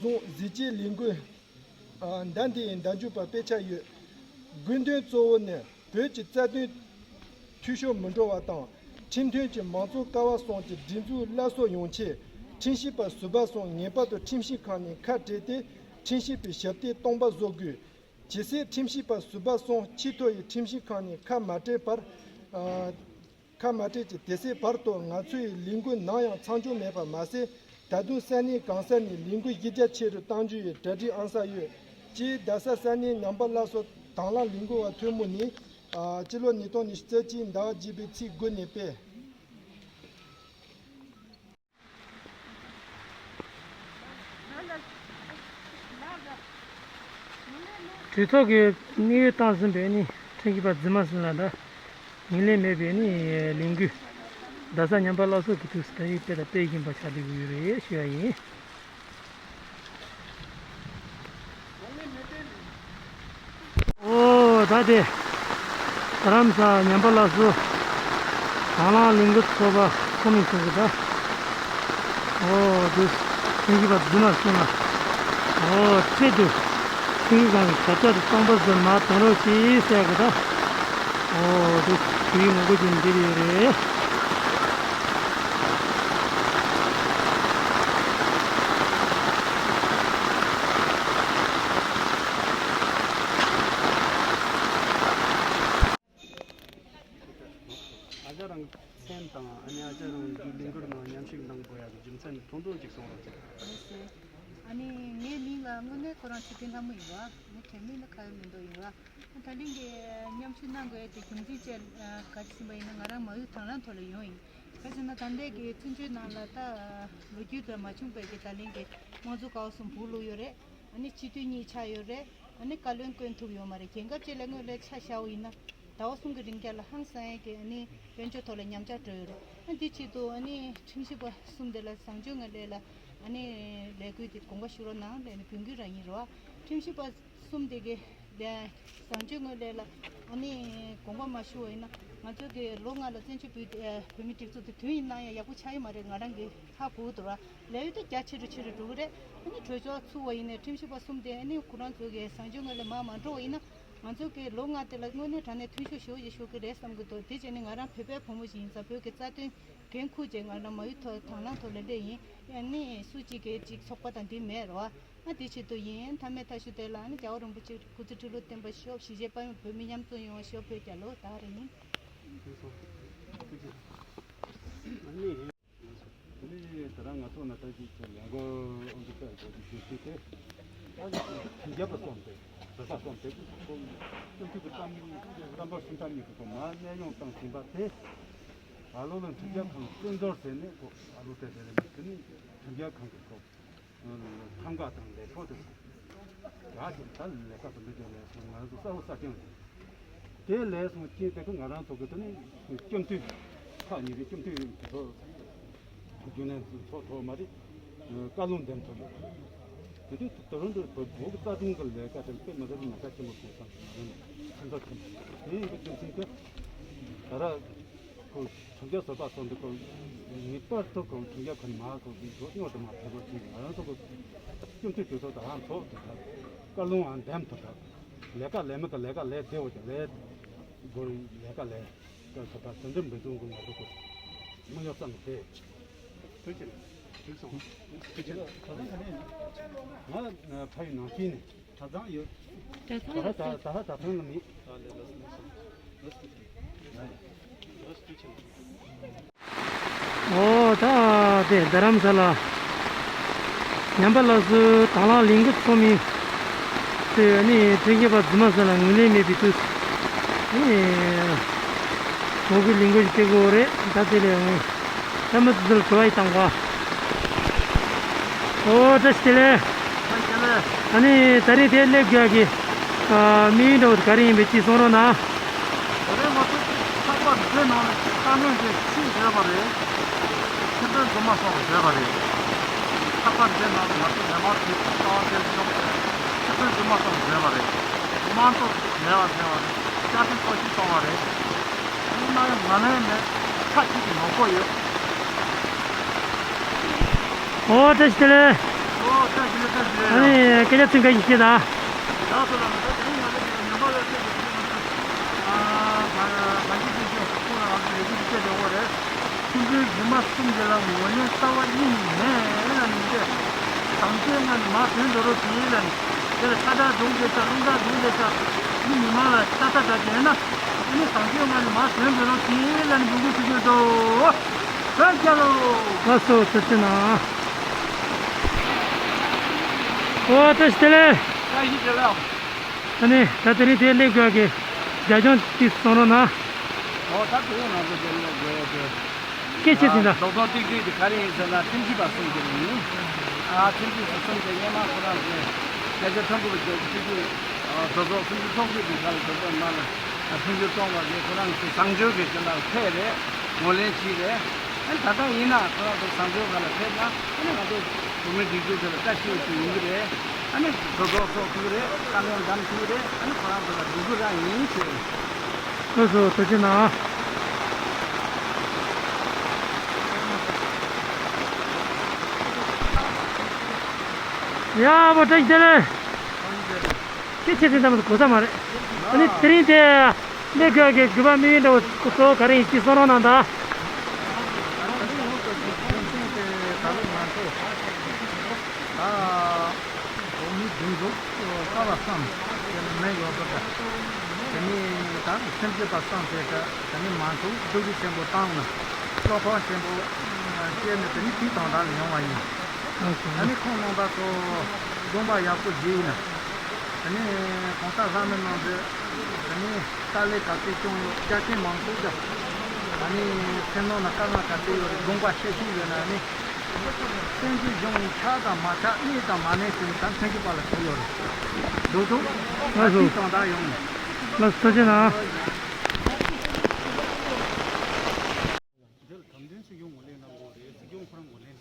བཟུང་གཟི་བརྗིད་ལས་འགུལ་ཟླ་འདི་ཡི་ཟླ་མཇུག་བར་སྤེལ་འཆར་ཡོད། དགོས་འདུན་གཙོ་བོ་ནི་བོད་ཀྱི་རྩ་དོན་འཐུས་ཤོར་མི་འགྲོ་བ་དང་། ཁྲིམས་མཐུན་གྱི་མང་གཙོ་ཀ་བ་གསུམ་གྱི་སྒྲིག་འཛུགས་སླར་གསོ་ཡོང་ཆེད། ཁྲིམས་ཞིབ་པ་ཟུར་པ་གསུམ་ངེས་པར་དུ་ཁྲིམས་ཞིབ་ཁང་ནས་ཁ་བྲལ་ཏེ། ཁྲིམས་ཞིབ་པའི་ཞབས་སྟེགས་སྟོང་པ་བཟོ་དགོས། ཇི་སྲིད་ཁྲིམས་ཞིབ་པ་ཟུར་པ་གསུམ་ཆེས་མཐོ་ཡི་ཁྲིམས་ཞིབ་ཁང་ནས་ཁ་མ་བྲལ་བར། ཁ་མ་བྲལ་གྱི་དེ་སྲིད་བར་དུ་ང་ཚོའི་ལས་འགུལ་ནམ་ཡང་མཚམས་འཇོག་མེད་པར་མ་ཟད། ད་དུང་ས་གནས་གང་ས་ནས་ལས་འགུལ་གཞི་རྒྱ་ཆེ་རུ་གཏང་རྒྱུ་ཡི་གྲ་སྒྲིག་ཨང་གསར་ཡོད། ཅེས་རྡ་ས་ས་གནས་ཉམས་པ་སླར་གསོ་དང་བླངས་ལས་འགུལ་བ་ཐོན་མི་ནས། ཨ། སྤྱི་ལོ་ཉིས་སྟོང་ཉི་ཤུ་རྩ་གཅིག་ཟླ་བ་བརྒྱད་པའི་ཚེས་དགུ་ནས་སྤེལ། གྲོས་ཚོགས་ཀྱིས་གནས་ཡུལ་བཏང་ཟིན་པའི་ནི་ཁྲིམས་ཞིབ་པ་རྫུན་མ་གསུམ་ལ་ད་ངོས་ལེན་མེད་པའི་ནི་ལས་འགུལ། རྡ་ས་ཉམས་པ་སླར་གསོ་གི་དུས་སུ་ད་ཡིག་སྤེལ་དང་སྤེལ་བཞིན་པ་ཆགས་བསྡད་ཀྱི་ཡོད་རེད་ཞུ་ཡ་ཡིན། ཨོ། ད་དེ་རྡ་རམ་ས་ཉམས་པ་སླར་གསོ་དང་བླངས་ལས་འགུལ་ཚོགས་པ་ཚོགས་མི་ཚོ་གི་ད། ཨོ། དེ་ཁྲིམས་ཞིབ་པ་རྫུན་མ་གསུམ་ལ། ཨོ། ཁྲིམས་དེ་ཁྲིམས་ཁང་གི་ཞབས་བཀྱག་དེ་སྟོང་པ་ཟེར་མ་གཏོང་རོགས་ཞེས་ཟེར་གི་ད། ཨོ། དེ་དེའི་ངོ་རྒོལ་བྱས་ནས་འདིར་ཡོད་རེད། ཨ་ཅག་རང་མཚན་དང་ཨ་ནི་ཨ་ཅག་རང་འདི་ལས་འགུལ་ནང་མཉམ་ཞུགས་གནང་དགོས་ཡག་གི་རྒྱུ་མཚན་ཐུང་ཐུང་ཅིག་གསུང་རོགས་བྱེད། ལགས་སོ། ཨ་ནི་ངའི་མིང་ལ་དངོས་གནས་ཁོ་རང་ཚེ་བརྟན་ལྷ་མོ་ཡིན་པ། ངའི་དྲན་མིང་ལ་ཁ་ཡོད་མི་འདུག་ཡིན་པ། ད་ལན་གྱི་མཉམ་ཞུགས་གནང་དགོས་ཡག་དེ་རྒྱུ་མཚན་བཅས་ག་རེ་ཟེར་བ་ཡིན་ན། ང་རང་མ་ཡུལ་དང་བླངས་ཐོག་ལ་ཡོང་ཡིན། ག་ཟེར་ན་ད་ལྟའི་གི་བཙན་བྱོལ་ནང་ལ་ད་ལོ་རྒྱུས་དང་མ་བྱུང་བའི་གི་ད་ལན་གྱི་དམངས་གཙོ་ཀ་བ་གསུམ་སྦུག་ལུག་ཡོད་རེད། ཨ་ནི་སྤྱི་འཐུས་གཉིས་ཆགས་ཡོད་རེད། ཨ་ནི་བཀའ་བློན་བསྐོ་ཐུབ་ཡོད་མ་རེད། རྒྱལ་ཁབ་ཅིག་ལ་དངོས་ལ་ཆ་བཞག་པ་ཡིན་ན། ཟླ་བ་གསུམ་གྱི་རིང་རྒྱ་ལ་ཧང་སང་ཡས་ཀྱི་ཨ་ནི་དཔལ་འབྱོར་ཐོག་ལ་ཉམས་ཆག་འགྲོ་ཡོད་རེད། ཨ་འདི་ཆེད་དུ་ཨ་ནི་ཁྲིམས་ཞིབ་པ་གསུམ་དེ་ལ་བཟང་སྤྱོད་ངང་ལས་ལ་ཨ་ནི་ལས་འགུལ་དེ་དགོངས་པ་ཞུ་རོགས་གནང་ལས་ནི་འབོད་སྐུལ་རང་ཡིན་རོགས། ཁྲིམས་ཞིབ་པ་གསུམ་དེ་གི་ལས་བཟང་སྤྱོད་ངང་ལས་ལ་ཨ་ནི་དགོངས་པ་མ་ཞུ་བ་ཡིན་ན། ང་ཚོ་གི་ལོ་ལྔ་ལ་བཙན་བྱོལ་བོད་བོད་མི་སྒྲིག་འཛུགས་དེ་དུས་ཡིན་ན་ཡང་ཡག་པོ་ཆགས་ཡོད་མ་རེད། ང་རང་གི་ཧ་གོ་འདུག་ར། ལས་ཡུལ་དེ་རྒྱ་ཆེ་རུ་ཆེ་རུ་འགྲོ་གི་རེད། ཨ་ནི་གྲོས་ཆོད་ཚུགས་པ་ཡིན་ནའི་ཁྲིམས་ཞིབ་པ་གསུམ་དེ་ཨ་ནི་ཁོ་རང་ཚོ་གི་བཟང་སྤྱོད་ངང་ལས་མར་མ་འགྲོ་བ་ཡིན་ན། ང་ཚོ་གི་ལོ་ལྔ་དེ་ལ་དངོས་གནས་དྲང་གནས་མཐུན་ཤོས་ཞེ་པོ་ཅིག་ཤོར་གི་རེད་བསམ་གི་འདུག་དེ་བྱས་ནས་ང་རང་བོད་པའི་བུ་མོ་ཞིག་ཡིན་ཙང་། བོད་ཀྱི་རྩ་དོན་འགན་འཁུར་བྱས་ང་རང་མ་ཡུལ་ཐོག་དང་བླངས་ཐོག་ལ་སླེབས་ཡིན། ཨ་ནི་སུ་གཅིག་གིས་གཅིག་ཚོགས་པ་དང་འདི་མེད་རོ། ཨ་དེ་ཆེད་དུ་ཡིན། མཐའ་མའི་མཐའ་གཞུག་དེ་ལ་ཨ་ནི་རྒྱལ་བ་རིན་པོ་ཆེ་སྐུ་ཚེ་ཁྲི་ལོ་བརྟན་པ་ཤོག་གཞིས་བྱེས་དཔལ་ཡོན་བོད་མི་མཉམ་འཛོམས་ཡོང་བ་ཤོག་བོད་རྒྱལ་ལོ། ད་རེ་ཡིན། ཨ་ནི། དེ་ནས་ད་རང་ང་ཚོ་ནང་ལྟ་ཅིག་གི་ལས་འགུལ་ཨང་ཀི་ཏ་གོ་རྒྱུ་ཞུ་ཚུལ་དེ། ཨ་ནི་ཁྲིམས་རྒྱལ་པ་གསུམ་དེ། རྡ་ས་གསུམ་དེ་ཁོ་སྤྱི་འཐུས་ཀྱི་རྩ་རྩ་འབོར་གསུམ་ཆ་གཉིས་ཀྱི་ཐོག་མར་གནས་དབྱུང་བཏང་ཟིན་པ་དེ། ཨ་ལོ་ལ་ཁྲིམས་རྒྱལ་ཁང་བཙན་འཛུལ་ཟེར་ནས་ཁོ་ཨ་ལོ་དེ་དེ་ལ་མི་དེ་ནི་ཁྲིམས་རྒྱལ་ཁང་གི་ཁོ། ཐང་ག་དང་ལས་ཐོག་དེ་རྒྱ་ཆེ་ད་ལས་ཀ་དང་འདི་དེ་ལས་སོང་ང་ཚོ་གསར་བ་གསར་རྐྱང་རེད། དེ་ལས་སོང་ཅི་དེ་གི་ང་རང་ཚོ་གི་དེ་ནི་སྐྱོན་བརྗོད་ཁག་གཉིས་རེད། སྐྱོན་བརྗོད་དེ་ཚོ་རྒྱུན་ལས་ཚོགས་ཐོག་མ་རེད། བཀའ་བློན་འདེམས་ཐོག་མ་རེད། དེ་དུས་དེ་རིང་དུ་བོད་བོད་ཀྱི་རྩ་དོན་གྱི་ལས་ཀ་དེ་དཔེ་མི་སྲིད་ཉག་ཕྲ་ཆེན་པོ་བྱུང་སོང་ང་རང་ལ་ཁྱད་མཚར་ཆེན་པོ་དེ་ཡིན་པའི་རྒྱུ་མཚན་དེ་ད་ར། ཁོ་ཁྲིམས་རྒྱལ་ཟུར་པ་ཚོ་འདི་ཁོ་ངེས་པར་དུ་ཁོ་ཁྲིམས་རྒྱལ་ཁོ་མ་ཁོ་གི་ཁོ་སྔོན་དུ་མ་ཕེབས་པར་ཅིག་ང་རང་ཚོ་ཁོ་སྐྱོན་བརྗོད་དུས་ཚོད་དང་ཚོགས་དུ་ཐབས་བཀའ་བློན་འང་འདེམས་ཐུབ་ཐབས་ལས་ཀ་ལས་མི་གི་ལས་ཀ་ལས་བདེ་བོ་ཅིག་ལས་དགོས་ལས་ཀ་ལས་ཀ་ཐུབ་ཐབས་དོན་འགྲུབ་འབད་བརྩོན་དགོས་ང་ཚོ་ཁོ་མི་ཡོད་ཙམ་དེ། ཐུགས་རྗེ་ཆེ། ཐུགས་རྗེ་ཆེ། ང་ཕ་ཡུལ་ནང་ཆེན་ནས། གྲྭ་ཚང་ཡོད། གྲྭ་ཚང་ད་ལྟ་ཡོད། ད་ལྟ་གྲྭ་ཚང་ལ་མེད། ཨོ་ད་དེ་རྡ་རམ་ས་ལ་ཉམས་པ་སླར་གསོའི་དང་བླངས་ལས་འགུལ་ཚོགས་མི་ཚོས་ནི་ཁྲིམས་ཞིབ་པ་རྫུན་མ་ཚོ་ལ་ངོས་ལེན་མེད་པའི་དུས་ནི་ངོ་རྒོལ་ལས་འགུལ་ཞིག་སྤེལ་དགོས་རེད། ད་དེ་ལས་ངོས་ད་མི་དེ་ཚོ་ལ་དྲི་བ་ཡི་དང་གོ། ཨོ་བཀྲ་ཤིས་བདེ་ལེགས། བཀྲ་ཤིས་བདེ་ལེགས། ཨ་ནི་ད་རིང་དེ་སླེབས་དགོས་ཀྱི་ཨ་དམིགས་ཡུལ་འདྲ་བོ་ག་རེ་ཡིན་པའི་ཅིག་གསུང་རོགས་གནང་། ད་རེས་ང་ཚོ་ཚགས་པར་འདི་ནང་ལ་བཀའ་མོལ་དེ་ཅིག་བཟོས་པ་རེད། ཆེ་མཐོང་རྫུན་མ་སོགས་བཟོས་པ་རེད། ཚགས་པར་འདི་ནང་ལ་ང་ཚོ་མི་མང་ཚོས་ལྟ་བ་དེ་བྱུང་། ཆེ་མཐོང་རྫུན་མ་སོགས་བཟོས་པ་རེད། དམངས་གཙོ་མེད་པ་བཟོས་པ་རེད། བཅའ་ཁྲིམས་སྲོག་ཤིང་གཏོང་བ་རེད། དེ་ནང་ང་ལན་མེད། ཁ་ཅིག་གི་ནོར་ཁོག་ཡོད། ཨོ་བཀྲ་ཤིས་བདེ་ལེགས། ཨོ་བཀྲ་ཤིས་བདེ་ལེགས། བཀྲ་ཤིས་བདེ་ལེགས། ཨ་ནི་སྐད་ཆ་ཚིག་འགའ་ཞིག་བཤད་དང་། ཡག་སོ་ལ་ང་ཚོ་དེ་རིང་ང་ཚོ་ཉི་མ་ལ་བཤད་དགོས་ཀྱི་ང་ཚོ་ཨ་ད་ད་གི་དེ་ཚོ་ཁོང་ལ་ང་ཚོ་ལས་འགུལ་བྱེད་དགོས་རེད། ཆུ་འཛིན་རྫུན་མ་གསུམ་གྱི་ལ་ངོས་ལེན་རྩ་བ་ཉིད་ནས་མེད་ལ་ནི་སྟེ། བཟང་སྤྱོད་ངང་ནས་མར་ཐོན་འགྲོ་རོགས་གྱིས་ལ་ནི། དེ་ལ་ཁ་བྲལ་སྒྲུང་བྱེད་ས་རླུང་རྟ་སྒྲུང་བྱེད་ས་མི་མི་མང་ལ་ལྟ་ས་འདྲ་བྱས་ན། དེ་ནི་བཟང་སྤྱོད་ངང་ནས་མར་ཐོན་འགྲོ་རོགས་གྱིས་ལ་ནི་འབོད་སྐུལ་ཞུ་རྒྱུ་འདུག་བོད་རྒྱལ་ལོ། ལགས་སོ་ཐུགས་རྗེ་གནང་། ཨོ་བཀྲ་ཤིས་བདེ་ལེགས། བཀྲ་ཤིས་བདེ་ལེགས། ཨ་ནི་ད་དེ་རིང་དེ་སླེབས་དགོས་ཀྱི་རྒྱབ་ལྗོངས་ཅིག་གསུང་རོགས་གནང་། ཨོ་ད་དེ་རིང་ང་ཚོ་དེ་ལ་དགོས་ཏེ། སྐད་ཆ་ཟིན་ད། རྡོག་རྡོག་ཏིག་ཏིག་དེ་ག་རེ་ཡིན་ཟེར་ན་ཁྲིམས་ཞིབ་པ་གསུམ་དེ་ཡིན། ཨ་ཁྲིམས་ཞིབ་པ་གསུམ་དེ་སྔོན་མ་ཁོ་རང་ཚོས་སྐད་ཆ་ཕྲན་བུ་ལ་བརྗོད་ཁྲིམས་ཞིབ་རྡོག་རྡོག་སུམ་ཅུ་སོ་གཅིག་གི་སྒང་ལ་རྡོག་རྡོག་མ་ལ་ཁྲིམས་ཞིབ་གཏོང་བ་དེ་ཁོ་རང་ཚོ་བཟང་སྤྱོད་ཀྱི་དེ་ལ་ཕེབས་རེད། ངོས་ལེན་བྱས་རེད། ཨ་ད་ལྟ་ཡིན་ན་ཁོ་རང་ཚོ་བཟང་སྤྱོད་སྒང་ལ་ཕེབས་ན་ཨ་ནི་ང་ཚོ་བོད་མིའི་སྒྲིག་འཛུགས་དེ་ལ་བཀྲ་ཤིས་པ་ཞིག་ཡོང་གི་རེད། ཨ་ནི་གྲོས་ཚོགས་ཚོགས་ཐུབ་ཀྱི་རེད། བཀའ་བློན་བདམས་ཐུབ་ཀྱི་རེད། ཨ་ནི་ཁོ་རང་ཚོ་ལ་འབོད་སྐུལ་རང་ཡིན་ཞུ། ལགས་སོ་ཐུགས་རྗེ་གནང་། ཡ་བོ་བཀྲ་ཤིས་བདེ་ལེགས། སྐད་ཆ་དེ་འདྲ་མ་གོ་ས་མ་རེད། ཨ་ནི་དེ་རིང་དེ་སླེབས་དགོས་ཀྱི་དགོས་པ་དམིགས་ཡུལ་འདྲ་བོ་གཙོ་བོ་ག་རེ་ཡིན་ཅིག་གསུང་རོགས་གནང་དང་། ད་ལོ་ང་ཚོ་ད་བོད་མི་སྒྲིག་འཛུགས་གསར་བ་བསམ་དེ་ནི་མེད་ཡོད་པ་འདྲ། དེ་ནི་ད་སེམས་ཅན་པ་བསམ་དེ་འདྲ། དེ་ནི་མང་ཚོགས་སྡུག་རུས་ཆེན་པོ་བཏང་ན་བློ་ཕམ་ཆེན་པོ་སྐྱེས་ནས་དེ་ནི་དེའི་དོན་དག་ལ་ཡོང་བ་ཡིན། དེ་ནི་ཁོང་རྣམ་པ་ཚོ་དགོངས་པ་ཡག་པོ་བཞེས་ཡིན་ན། དེ་ནི་གོང་ས་ལྷ་མོ་རྣམ་པས་དེ་ནི་དཀའ་ལས་ག་ཚོད་བྱུང་ཡོད། རྒྱ་ཆེན་མང་ཚོགས་ཀྱང་དེ་ནི་སེམས་ནང་ན་དཀའ་ངལ་ག་ཚོད་ཡོད་རེད། དགོངས་པ་ཤེས་ཤིང་ཡོད་ན་ནི། སེམས་ཀྱི་གཞུང་ཆགས་དང་མ་ཆགས། གནས་དང་མ་གནས་ཟེར་ནས་ད་མཚན་གྱི་པ་ལ་ཐུག་ཡོད་རེད། འདུག་འདུག་ལགས་སོ། ད་དེའི་དོན་དག་ཡོང་། ལགས་སོ་ཐུགས་རྗེ་གནང་། འདིར་དམ་དོན་སྲིད་སྐྱོང་ངོས་ལེན་གནང་དགོས་རེད། སྲིད་སྐྱོང་ཁོ་རང་ངོས་ལེན།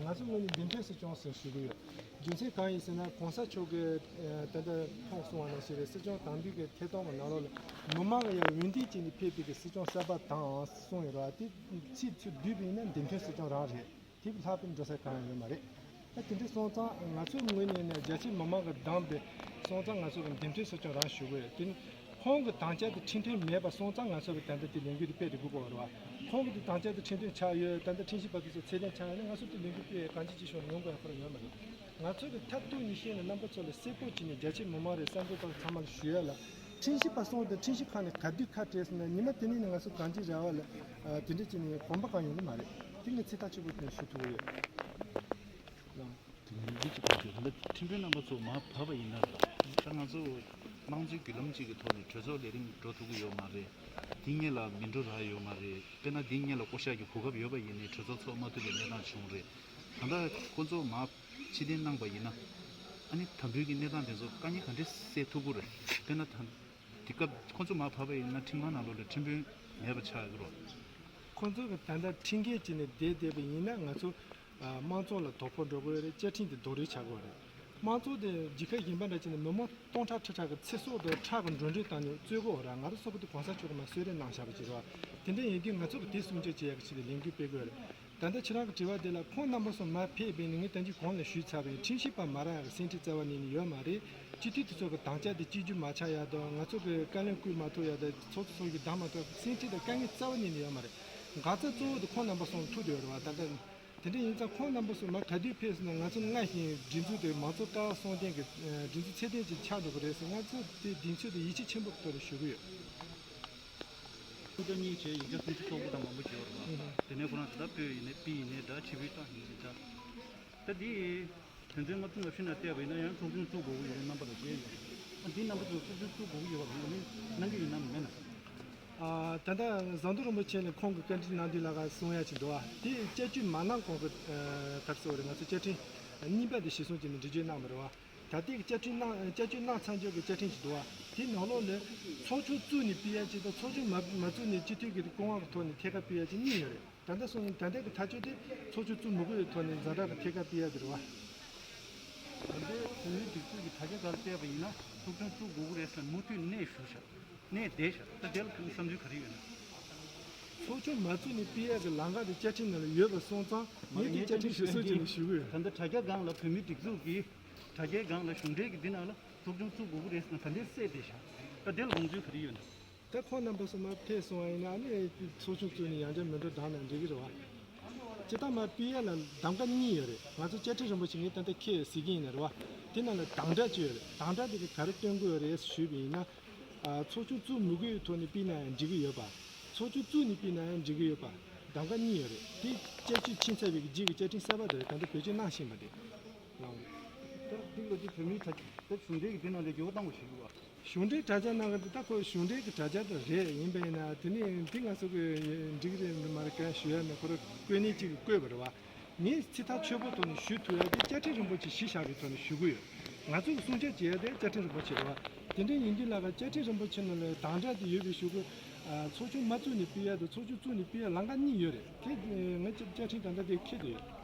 ང་ཚོ་ངོས་ནས་འདེམས་ཐོན་སྲིད་སྐྱོང་ཟེར་ཞུ་གི་ཡོད། རྒྱུ་མཚན་གང་ཡིན་ཟེར་ན་གོང་ས་མཆོག་གིས་ད་ལྟ་ཐོག་གསུང་བ་ནང་བཞིན་རེད། སྲིད་སྐྱོང་དམ་འབུལ་གྱི་ཐད་གཏོང་གི་ནང་ལོགས་ལ་མི་མང་གི་ཡང་འོས་འདེམས་བྱས་ནས་ཕེབས་པའི་གི་སྲིད་སྐྱོང་གསར་པ་དང་གསུངས་ཡོད་རེད་བ། དེ་ཚིག་ཚུར་བསྡུས་པ་ཡིན་ན་འདེམས་ཐོན་སྲིད་སྐྱོང་རང་རེད། དེ་ལྷག་པའི་འགྲོ་ས་གང་ཡང་ཡོད་མ་རེད། ད་དེ་འདྲ་སོང་ཙང་ང་ཚོའི་ངོས་ནས་ནས་རྒྱ་ཆེའི་མི་མང་གིས་བདམས་པའི་སོང་ཙང་ང་ཚོ་གི་འདེམས་ཐོན་སྲིད་སྐྱོང་རང་ཞུ་དགོས་ཡོད། དེ་ནི་ཁོང་གི་དམ་བཅའ་དེ་ཁྲིམས་མཐུན་མེད་པ་སོང་ཙང་ང་ཚོ་གི་ད་ལྟ་དེ་ལས་འགུལ་དེ་སྤེལ་དགོས་ཀྱི་ཡོད་རེད་བ། ཁོང་གི་དེ་དམ་བཅའ་དེ་ཁྲིམས་མཐུན་ཆགས་ཡོད། ད་ལྟ་ཁྲིམས་ཞིབ་པ་དེ་ཚོ་ཚད་ལྡན་ཆགས་ཡོད་ན་ང་ཚོ་དེ་ལས་འགུལ་སྤེལ་གང་ཅི་ཅི་ཤོར་ཡོང་དགོས་ཡ་ཁོ་རང་ཡོད་མ་རེད། ང་ཚོ་གི་མཐར་གཏུགས་ནས་བཤད་ན་རྣམ་པ་ཚོ་ལ་གསལ་པོ་བྱས་ནས་རྒྱ་ཆེའི་མི་མང་རེད། གསར་འགོད་པ་ཚང་མ་ལ་ཞུ་ཡ་ལ། ཁྲིམས་ཞིབ་པ་སོང་དང་ཁྲིམས་ཞིབ་ཁང་ནས་ག་དུས་ཁ་བྲལ་སོང་ན་ཉི་མ་དེ་ནས་ནི་ང་ཚོ་གང་ཅི་རེ་བ་ལ་དེ་འདྲ་བྱས་ནས་གོམ་པ་གང་ཡོང་གི་མ་རེད། དེ་ངས་ཚིག་ཐག་ཆོད་པོ་དེ་ཞུ་ཐུབ་ཀྱི་ཡོད། དེ་ནས་འདི་གཅིག་ག་ཞུ། ད་ལྟ་ཁྲིམས་དཔོན་རྣམ་པ་ཚོ་མར་བབས་པ་ཡིན་ན་ར། ད་ང་ཚོ་དམངས་གཙོའི་བརྒྱུད་ལམ་གཅིག་གི་ཐོག་ནས་གྲོས་ཚོགས་ལས་རིམ་འགྲོ་ཐུབ་ཀྱི་ཡོད་མ་རེད། དེ་སྔོན་ལ་མི་འགྲོ་རག་ཡོད་མ་རེད། དཔེར་ན་དེ་སྔོན་ལ་བསྐོ་བཞག་གི་གོ་སྐབས་ཡོད་པ་ཡིན་ནའི་གྲོས་ཚོགས་ཚོགས་མ་ཐུབ་པའི་གནས་སྟངས་བྱུང་རེད། ད་ལྟ་ཁོ་ཚོ་མར་ཕྱིར་འཐེན་གནང་པ་ཡིན་ན། ཨ་ནི་དམ་འབུལ་གྱི་གནས་སྟངས་དེ་ཚོ་དཀའ་ངལ་ག་འདྲས་སེལ་ཐུབ་ཀྱི་རེད། དཔེར་ན་ད་དེ་སྐབས་ཁོ་ཚོ་མར་བབས་པ་ཡིན་ན་ཁྲིམས་ཁང་ནང་ལོགས་ལ་ཁྲིམས་དཔོན་མེད་པ་ཆགས་ཀྱི་རེད། ཁོ་ཚོ་གི་ད་ལྟ་ཁྲིམས་འགལ་བྱས་ནས་བསྡད་བསྡད་པ་ཡིན་ན་ང་ཚོ་ཨ་དམངས་གཙོ་ལ་དོ་ཕོག་འགྲོ་གི་ཡོད་རེད། བཅའ་ཁྲིམས་དེ་རྡོག་རོལ་ཆགས་ཀྱི་ཡོད་རེད། དམངས་གཙོ་དེ་རྒྱལ་ཁབ་གཞན་པ་འདྲ་བྱས་ནས་མི་མང་སྟོང་ཕྲག་ཁྲི་ཕྲག་གི་ཚེ་སྲོག་དང་ཁྲག་གི་འགྲོ་གྲོན་བཏང་ནས་རྩོད་གི་ཡོད་རེད། ང་རང་ཚོ་གི་དེ་གོང་ས་མཆོག་གིས་མར་གསོལ་རས་གནང་བཞག་པ་ཅིག་རེད་བ། དེ་འདྲ་ཡིན་དུས་ང་ཚོ་གི་དེ་སྲུང་སྐྱོབ་བྱེད་ཡག་གི་ཆེད་དུ་ལས་འགུལ་སྤེལ་གི་ཡོད་རེད། ད་ལྟ་ཁྱེད་རང་གི་དྲི་བ་དེ་ལ་ཁོང་རྣམ་པ་ཚོ་མར་ཕེབས་པ་ཡིན་ན་ངས་ད་གིན་གོང་ལ་ཞུས་ཚར་བ་ཡིན། ཁྲིམས་ཞིབ་པ་མ་རག་ཡག་སེམས་ཁྲལ་རྩ་བ་ཉིད་ནས་ཡོད་མ་རེད། སྤྱི་འཐུས་དེ་ཚོ་གི་དམ་བཅའ་དེ་གཅིག་གྱུར་མ་ཆགས་ཡག་དང་། ང་ཚོ་གི་བཀའ་བློན་བསྐོ་མ་ཐུབ་ཡག་དང་། ཚོགས་གཙོ་ཚོགས་གཞོན་བདམས་མ་ཐུབ་ཡག་སེམས་ཁྲལ་དང་དཀའ་ངལ་རྩ་བ་ཉིད་ནས་ཡོད་མ་རེད། འགག་རྩ་གཙོ་བོ་དེ་ཁོང་རྣམ་པ་ཚོ་ལ་ཐུག་བསྡད་ཡོད་རེད་བ། ད་ལྟ་དེ་འདྲ་ཡིན་ཙང་ཁོང་རྣམ་པ་ཚོ་མར་ག་དུས་ཕེབས་སོང་ན་ང་ཚོ་སྔར་བཞིན་སྒྲིག་འཛུགས་དེ་མང་གཙོ་ཀ་བ་གསུམ་ལྡན་གྱི་སྒྲིག་འཛུགས་ཚད་ལྡན་ཅིག་ཆགས་འགྲོ་གི་རེད་ཟེར། ང་ཚོ་དེ་གདེང་ཚོད་དང་ཡིད་ཆེས་ཆེན་པོ་གི་ཐོག་ནས་ཞུ་གི་ཡོད། ཐུགས་རྗེ་གཉིས་བྱས་ཡིག་ཆ་སུམ་ཅུ་སོ་དགུ་དང་མང་པོ་བྱས་པ་རེད་པ། དེ་ནས་ཁོ་རང་ད་ལྟ་སྤོས་ཡིན་ནའི་པི་ཡིན་ནའི་འདྲ། ཕྱི་འབུལ་བཏང་ཡིན་ནའི་འདྲ། ད་འདི་དོན་ཚན་ལྔ་བཅུ་ང་བཞི་ནང་བལྟས་པ་ཡིན་ན་ཡང་ཚོགས་ཆུང་བཙུགས་དགོས་ཀྱི་ཡོད་རེད། རྣམ་པ་ལ་བཤད་ཡོད་རེད། ཨ་འདི་རྣམ་པ་ཚོ་ཚོགས་ཆུང་བཙུགས་དགོས་ཀྱི་ཡོད་པ་རེད། ཨ་ནི་གནང་གི་ཡིན་ནམ་མེད་ན། ཨ་ད་ལྟ་ཟམ་གདོང་རིན་པོ་ཆེ་ནས་ཁོང་གི་བཀའ་འདྲི་གནང་དུས་ལ་ག་གསུང་ཡ་ཅིག་འདུག་ཨ་དེ་བསྐྱར་བཅོས་མ་གནང་གོང་གི་ཨ་ག་རེ་ཟེར་དགོས་རེད། ང་ཚོ་བཅའ་ཁྲིམས་ གཉིས་པ་དེ་གཞིར་བཟུང་བྱས་ནས་འགྲེལ་བརྗོད་གནང་བ་རེད་བ། ད་ལྟའི་བཅའ་ཁྲིམས་གནང་བཅའ་བཅོས་གནང་ཚར་འཇོག་གི་བཅའ་ཁྲིམས་ཅིག་འདུག་བ། དེའི་ནང་ལོགས་ནས་ཚོགས་ཆུང་བཙུགས་ནས་ཕུལ་ཡ་ཅིག་དང་ཚོགས་ཆུང་མ་མ་བཙུགས་ནས་སྤྱི་འཐུས་ཀྱི་སྐུ་དབང་གི་ཐོག་ནས་ཐད་ཀར་ཕུལ་ཡ་ཅིག་གཉིས་ཡོད་རེད། ད་ལྟ་སོང་ད་ལྟའི་གི་ཐག་གཅོད་དེ་ཚོགས་ཆུང་བཙུགས་མི་དགོས་པའི་ཐོག་ནས་ཛ་དྲག་གི་ཐད་ཀར་ཕུལ་ཡ་དེ་རེད་བ། ད་ལྟའི་བོད་མིའི་སྒྲིག་འཛུགས་ཀྱི་དྲ་རྒྱ་སྒང་ལ་བལྟས་པ་ཡིན་ན་ཚོགས་ཆུང་བཙུགས་དགོས་ཀྱི་རེད་ཟེར་མུ་མཐུད་ནས་ཞུ་ཤག་ནས་བསྡད་ཤག་ད་དེ་ལ་ཁོའི་བསམ་ཚུལ་ག་རེ་ཡོད་ན། ཚོགས་ཆུང་མ་བཙུགས་ནས་སྤེལ་ཡག་གི་ལམ་ཁ་དེ་བཅའ་ཁྲིམས་ནང་ལ་ཡོད་པ་སོང་ཙང་ངས་དེ་བཅའ་ཁྲིམས་གཞིར་བཟུང་བྱས་ནས་ཞུ་གི་ཡོད། ད་ལྟ་དྲ་རྒྱ་སྒང་ལ་བོད་མིའི་སྒྲིག་འཛུགས་ཀྱི་དྲ་རྒྱའི་སྒང་ལ་གཞུང་འབྲེལ་གྱི་འདི་ནང་ལ་ཚོགས་ཆུང་བཙུགས་དགོས་ཀྱི་རེད་ཟེར་ན་ད་འདིར་གསལ་བསྡད་ཤག་ད་འདི་ལ་དགོངས་ཚུལ་ག་རེ་ཡོད་ན། ད་ཁོང་རྣམ་པ་ཚོ་མར་ཕེབས་སོང་བ་ཡིན་ན་ཨ་ནི་ཚོགས་ཆུང་བཙུགས་ནས་ཡང་བསྐྱར་མི་འགྲོ་བསྡད་ན་འགྲིག་གི་རེད་བ། སྤྱིར་བཏང་མར་སྤེལ་ཡག་ལ་གདམ་ག་གཉིས་ཡོད་རེད། ང་ཚོ་བཅའ་ཁྲིམས་རིན་པོ་ཆེ་ངས་ད་ལྟ་ཁྱེད་གཟིགས་ཀྱི་ཡིན་ན་རེད་བ། དེ་ནང་ལ་དམ་དྲག་ཅིག་ཡོད་རེད། དམ་དྲག་དེ་ག་ག་རེ་སྟོན་གྱི་ཡོད་རེད་ཞུས་པ་ཡིན་ན། ཨ། ཚོགས་ཆུང་བཙུགས་མི་དགོས་པའི་ཐོག་ནས་སྤེལ་ན་ཡང་འགྲིག་གི་ཡོད་པ། ཚོགས་ཆུང་བཙུགས་ནས་སྤེལ་ན་ཡང་འགྲིག་གི་ཡོད་པ། གདམ་ག་གཉིས་ཡོད་རེད། དེ་བཅའ་བཅོས་ཕྱིན་ཚར་བའི་རྗེས་ཀྱི་བཅའ་ཁྲིམས་གསར་པ་དེ་རེད། ད་ལྟ་བེད་སྤྱོད་གནང་བཞིན་པ་དེ། ལགས། ད་འདི་ལོ་རྒྱུས་བོད་མིའི་དྲ་རྒྱ་ད་གཞུང་འབྲེལ་གྱི་འདི་ནང་ལ་འགྱུར་བ་གཏོང་དགོས་ཞིག་འདུག་བ། གཞུང་འབྲེལ་དྲ་རྒྱ་ནང་གི་འདི་ད་ཁོ་གཞུང་འབྲེལ་གྱི་དྲ་རྒྱ་དེ་རེད། ཡིན་པ་ཡིན་ན་དེ་ནས་འདི་ང་ཚོ་གི་འགྲིག་གི་རེད་མ་རེད་གང་ཞུ་ཡ་མེད། ཁོ་རང་བཀོད་གནས་གཅིག་གིས་བཀོད་པ་རེད་བ། ངས་ཚིག་ཐག་ཆོད་པོ་ཐོག་ནས་ཞུ་ཐུབ་ཡ་དེ་བཅའ་ཁྲིམས་རིན་པོ་ཆེ་གཞི་བཞག་པའི་ཐོག་ནས་ཞུ་གི་ཡོད། ང་ཚོ་གི་སྲུང་སྐྱོབ་བྱེད་ཡ་དེ་བཅའ་ཁྲིམས་རིན་པོ་ཆེ་རེད་བ། དེ་འདྲ་ཡིན་དུས་ལ་ཁ་བཅའ་ཁྲིམས་རིན་པོ་ཆེ་ནང་ལ་དམ་དྲག་དེ་ཡོད་པའི་གཞུག་གུ། ཚོགས་ཆུང་མ་བཙུགས་ནས་སྤེལ་ཡ་དང་ཚོགས་ཆུང་བཙུགས་ནས་སྤེལ་ཡ་ལམ་ཁ་གཉིས་ཡོད་རེད། དེ་ངས་བཅའ་ཁྲིམས་ད་ལྟ་དེ་འཁྱེར་དུ་ཡོད།